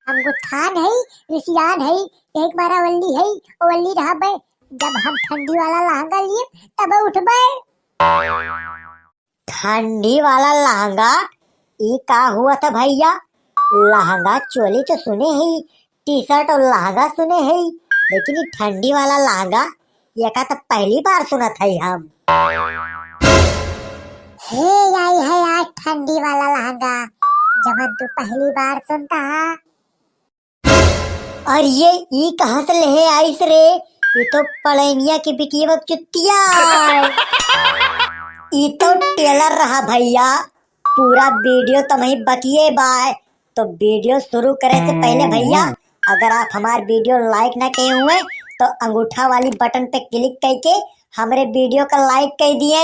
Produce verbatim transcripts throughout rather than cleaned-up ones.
हम गुत्थान है, रिसियान है, एक मारा वल्ली है, वल्ली रहबे। जब हम ठंडी वाला लहंगा लिए, तब उठबे। ठंडी वाला लहंगा? ई का हुआ था भैया? लहंगा चोली तो सुने ही, टी शर्ट और लहंगा सुने ही, लेकिन ई ठंडी वाला लहंगा, ये का तो पहली बार सुनत है हम। हे, आई है यार ठंडी वाला लहंगा, जवन तू पहली बार सुनता है। अरे ये ई कहाँ से लेहे आइस रे? ई तो पड़ैनिया के बिटिया बा चुतिया। ई तो टेलर रहा भैया, पूरा वीडियो तमही बकिए बाय। तो वीडियो शुरू करे से पहले भैया, अगर आप हमार वीडियो लाइक ना किए हुए तो अंगूठा वाली बटन पे क्लिक करके हमरे वीडियो का लाइक कर दिए।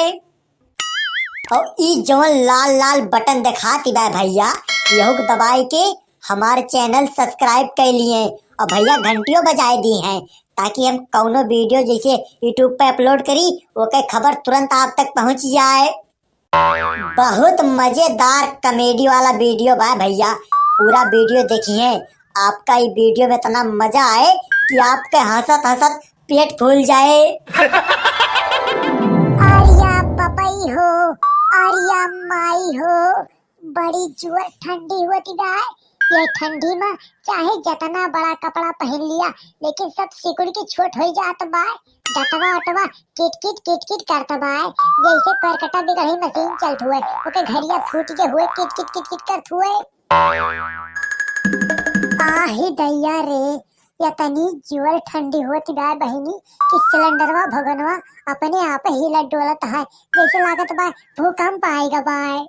और ई जवन लाल लाल बटन देखाती बा भैया, यहू के दबाए के हमार चैनल सब्सक्राइब कर लिए और भैया घंटियों बजाए दी हैं, ताकि हम कौनो वीडियो जैसे YouTube पे अपलोड करी, ओके खबर तुरंत आप तक पहुंच जाए। बहुत मजेदार कॉमेडी वाला वीडियो बा भैया, पूरा वीडियो देखिए। आपका ई वीडियो में इतना मजा आए कि आपके हंसत हंसत पेट फूल जाए। अरिया पपई हो, अरिया माई हो, बड़ी जोर ठंडी होती बा। ये ठंडी में चाहे जतना बड़ा कपड़ा पहन लिया, लेकिन सब सिकुड़ के छोट हो जात बा। डटवा अटवा किट किट किट किट करत बा, जैसे करकटा बिगड़े मशीन चलत हुए, ओके घड़िया फूट के हुए किट किट किट किट करत हुए। आही दैया रे, इतनी जोर ठंडी होत बा बहिनी कि सिलेंडरवा भगनवा अपने आप हिलत डोलत है, जैसे लागत बा भूकंप आएगा बाय।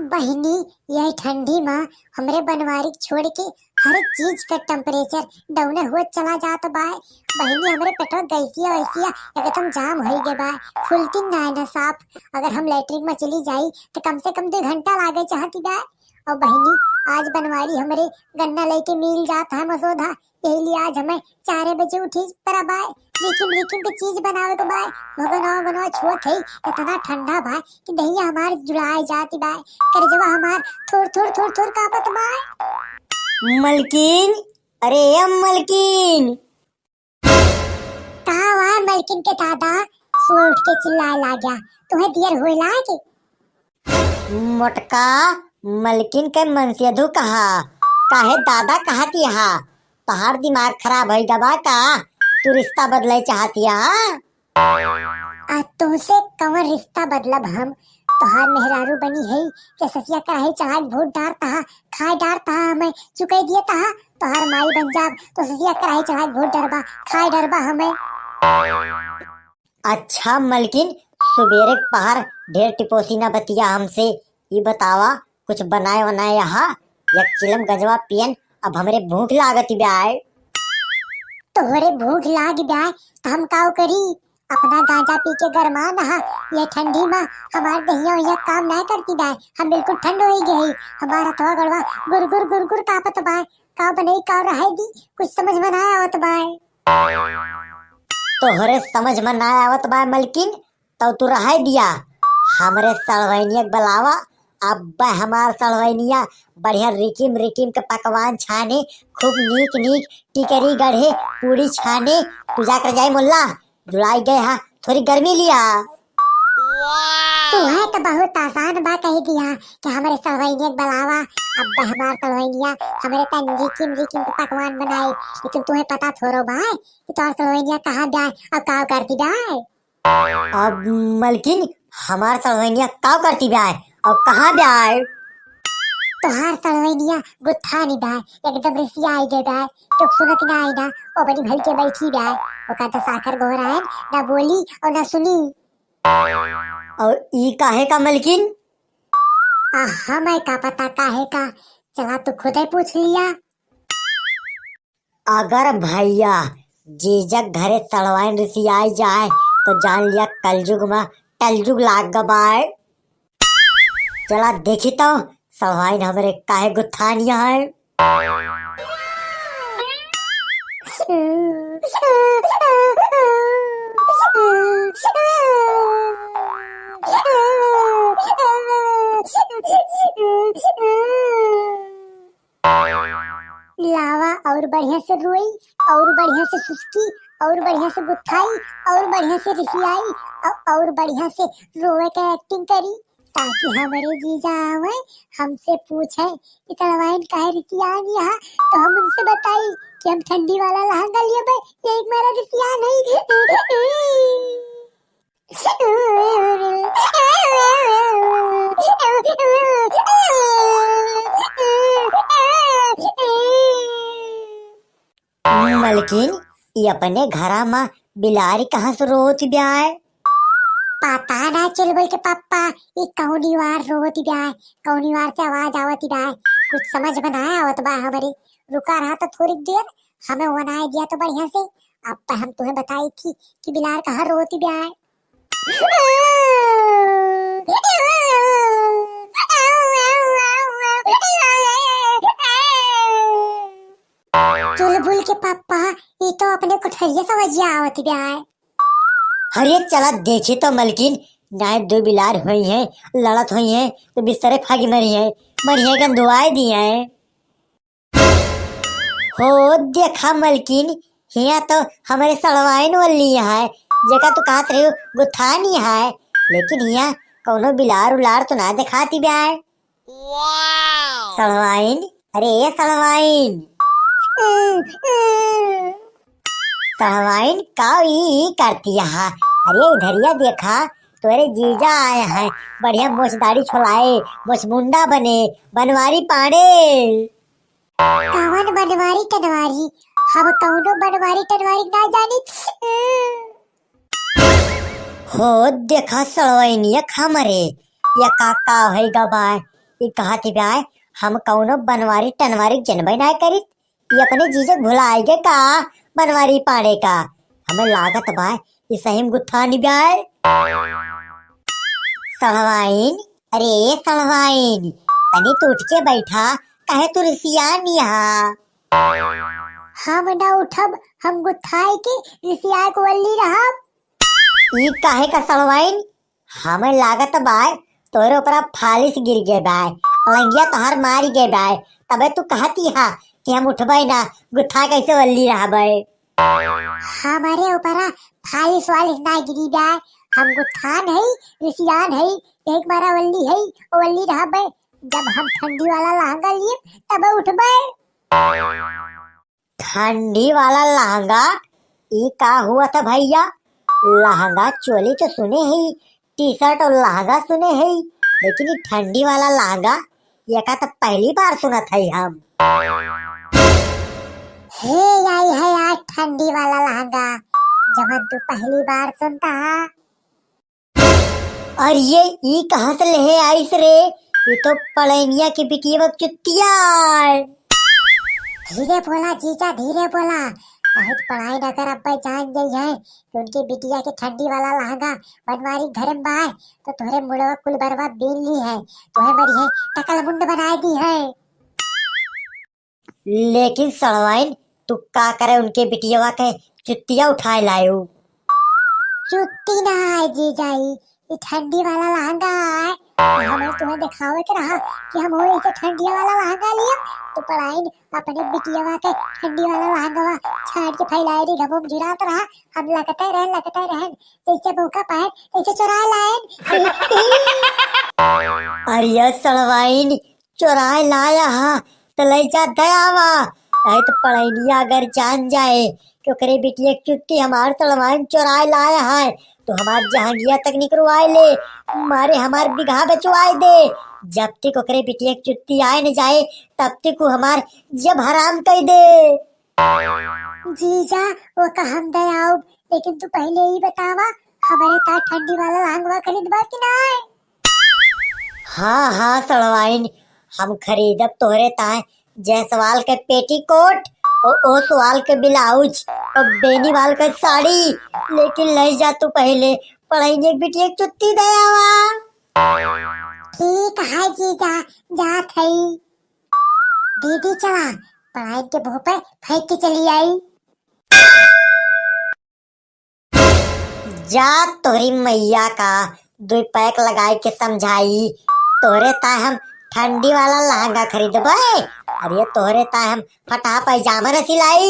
बहिनी, यही ठंडी मा हमरे बनवारी के छोड़ के हर चीज का टेम्परेचर डाउने हुए चला जात बाय। बहिनी, हमरे पेटवा गैसिया वैसिया एकदम जाम होई गे बाय, खुलती नाय ना साफ। अगर हम लेटरिन में चली जाई तो कम से कम दो घंटा लागे चाहती बाय। और बहिनी, आज बनवारी हमरे गन्ना लेके मिल जात है मसोधा, यही लिए आज हमें चारे बजे उठी परा बाय, रिकिम रिकिम के चीज बनावे के बाय। भगनवा गनवा छुअत है, इतना ठंडा बाय कि दहिया हमार जुड़ाए जाती बाय, करजवा हमार थुर थुर थुर थुर कांपत बाय। मलकिन, अरे ए मलकिन। का हुआ मलकिन के दादा, सुबह उठ के चिल्लाए लाग्या, तुम्हें दियर होए लागे? मोटका, मलकिन के मनसेधु कहा, काहे दादा कहत यहा? तोहार दिमाग खराब होई गबा का? तू रिश्ता बदले चाहत यहा? आ तुमसे कवन रिश्ता बदलब हम? तोहार मेहरारू बनी है के ससिया कराही चढ़ाई भूत डारत हा, खाए डारत हा, हमें चुकाई दियत हा। तोहार माई बन जाब तो ससिया कराही चढ़ाई भूत डरबा, खाए डरबा हमें। अच्छा मलकिन, सुबेरे के पहर ढेर टिपोसी ना बतिया हमसे। ई बतावा, कुछ बनाए वनाए यहा? एक चिलम गजवा पियन, अब हमरे भूख लागत बाय। तोहरे भूख लाग बाय, त हम काव करी? अपना गांजा पी के गरमा नहा, ये ठंडी मा हमार दहिया वहिया काम नाय करती बाय। हम बिल्कुल ठंड होई गई, हमार हथवा गड़वा गुर गुर गुर गुर कांपत बाय। का बनई, का रहे दी, कुछ समझ में ना आवत बाय। तोहरे समझ में ना आवत बाय मलकिन, तब तू रहे दिया। हमरे सड़वैनिया के बुलावा, अब हमार सड़वैनिया बढ़िया रिकिम रिकिम के पकवान छाने, खूब नीक नीक टिकरी गढ़े, पूड़ी छाने। तू जाकर जाई मुल्ला, जुड़ाई गए हा, थोड़ी गर्मी लिया। तुहे तो बहुत आसान बा कही दिया कि हमरे सड़वैनिया के बुलावा, अब हमार सड़वैनिया हमरे तन रिकिम रिकिम के पकवान बनाई, लेकिन तुहे पता थोड़ो बाय कि तोहर सड़वैनिया कहाँ बाय और का करती बाय। अब मलकिन, हमार सड़वैनिया का करती बाय और कहाँ बाय? तोहार सड़वैनिया गुत्थानी बाय, एकदम रिसियाई गए बाय, तो सुनत ना आई ना, ओ बनी भल के बैठी बाय, ओका तो साखर गोहरायन, ना बोली और ना सुनी। और ई काहे का मलकिन? आ, हमें का पता काहे का, चला तू खुदे पूछ लिया। अगर भैया जीजक घरे सड़वाइन रिसियाई जाए तो जान लिया कलजुग में टलजुग लाग गबाए। चला देखी तो सड़वाइन हमरे काहे गुत्थानिया है। लावा और बढ़िया से रोई, और बढ़िया से सुस्की, और बढ़िया से गुत्थाई, और बढ़िया से रिसियाई, औ-, और बढ़िया से रोवे के acting करी, ताकि हमरे जीजा आवे, हमसे पूछे कि सड़वाइन काहे रिसियान यहाँ, तो हम उनसे बताई कि हम ठंडी वाला लहंगा लिए बे, ये एक मेरा रिसियान है। मलकिन, ई अपने घरा मा बिलारी कहाँ से रोत ब्याय? पता ना चुलबुल के पप्पा, ई कौनी वार रोत ब्याय, कौनी वार से आवाज आवत ब्याय, कुछ समझ में ना आवत बा हमरे। रुका रहा तो थोड़ी देर, हमें ओनाए दिया तो बढ़िया से। अब तो हम तुम्हें बताई थी कि बिलार कहाँ रोत ब्याय। चुलबुल के पप्पा, ई तो अपने कोठरिया से आवाज आवत ब्याय। अरे चला देखी तो मलकिन, नाय दो बिलार होई हैं, लड़त होई हैं, तो बिस्तरे फागी मरी हैं, मरी हैं गंदुआए दी हैं। हो देखा मलकिन, हिया तो हमरे सड़वाइन वल्ली है, जेका तू कहत रही गुथानी है, लेकिन हिया कौनो बिलार उलार तो ना देखाती ब्याय। सड़वाइन, अरे ए सड़वाइन। सड़वाइन, का ई, ई करती है? अरे इधरिया देखा, तोरे जीजा आए हैं, बढ़िया मोछ दाढ़ी छोलाए, मोछ मुंडा बने, बनवारी पाड़े। कवन बनवारी टनवारी? हम कौनो बनवारी टनवारी ना जानी। हो देखा सड़वैनिया खा मरे, ये का का होई गा बाय? ये कहत बाय, हम कौनो बनवारी टनवारी जनबे ना करित। ये अपने जीजक भुलाए गे का बनवारी पाड़े का? हमें लागत बाय, ये सही में गुत्थानी बाय। सड़वाइन, अरे सड़वाइन, तनी तू उठ के बैठा, काहे तू रिसियान यहाँ? हम ना उठब, हम गुथाए के रिसिया के वल्ली रहब। ई काहे का सड़वाइन? हमें लागत बाय, तोरे ऊपरा फालिस गिर गए बाय, अलंगिया तोहार मारी गए बाय, तबे तू कहती हा कि हम उठबे ना, गुथा कैसे वल्ली रहबे। हमारे ऊपरा फालिस वालिस ना गिरी बाय, हम गुथान है, रिसियान है, एक मारा वल्ली है, वल्ली रहबे। जब हम ठंडी वाला लहंगा लिए, तबे उठबे। ठंडी वाला लहंगा? ई का हुआ था भैया? लहंगा चोली तो सुने ही, टी शर्ट और लहंगा सुने ही, लेकिन ई ठंडी वाला लहंगा, ये का तो पहली बार सुनत है हम। हे आई है यार ठंडी वाला लहंगा, जवन तू पहली बार सुनता है। अरे ये ई कहाँ से लेहे आइस रे? ये तो पड़ैनिया के बिटिया के चुत्तिया है। धीरे बोला जीजा, धीरे बोला, नहीं तो पड़ाइन अगर अब्बे जान गई है कि उनके बिटिया के ठंडी वाला लहंगा बनवारी घर में बा है, तो तोहरे मुड़वा कुल बर्बाद बीन ली है, तोहे मरी है टकल मुंड बनाए दी है। लेकिन सड़वाइन, तू का करे उनके बिटियवा के चुत्तिया उठाए लायो? चुत्ती ना है जीजाई, ये ठंडी वाला लहंगा है। हमें तुम्हें दिखावे के रहा कि हम हो ऐसे ठंडी वाला लहंगा लिया, तो पड़ाइन अपने बिटियवा के ठंडी वाला लहंगवा छाड़ के फैलाए रही, घमोम जुरात रहा। हम लकते रहन, लकते रहन, जैसे मौका पाए, तैसे चुरा लाएन। अरे सड़वाइन, चोराए लाया हा, त लइ जा दयावा। नहीं तो पड़ैनिया अगर जान जाए कि ओकरे बिटिया के चुत्ती हमार सड़वाइन चोराए लाया है, तो हमार जहांगिया तक निकरवाए ले, मारे हमार बिगहा बेचवाए दे। जब तक ओकरे बिटिया के चुत्ती आए न जाए, तब तक वो हमार जब हराम कर दे। जीजा, वो का हम दयाउब, लेकिन तू पहले ही बतावा, हमारे तार ठंडी वाला लहंगवा खरीदबा कि ना? हाँ, हाँ, सड़वाइन, हम खरीदब तोहरे ताए जायसवाल के पेटीकोट, ओ, ओसवाल के ब्लाउज, और बेनीवाल के साड़ी, लेकिन लइ जा तू पहले पड़ैनिया के बिटिया के चुत्ती दयावा। ठीक है जीजा, जात है। दीदी चला, पड़ाइन के मुंह पे फेंक के चली आई। जा तोहरी मैया का दुई पैक लगाए के समझाई। तोहरे ताए हम ठंडी वाला लहंगा खरीदबे, अरे तोहरे ताय हम फटहा पैजामा न सिलाई।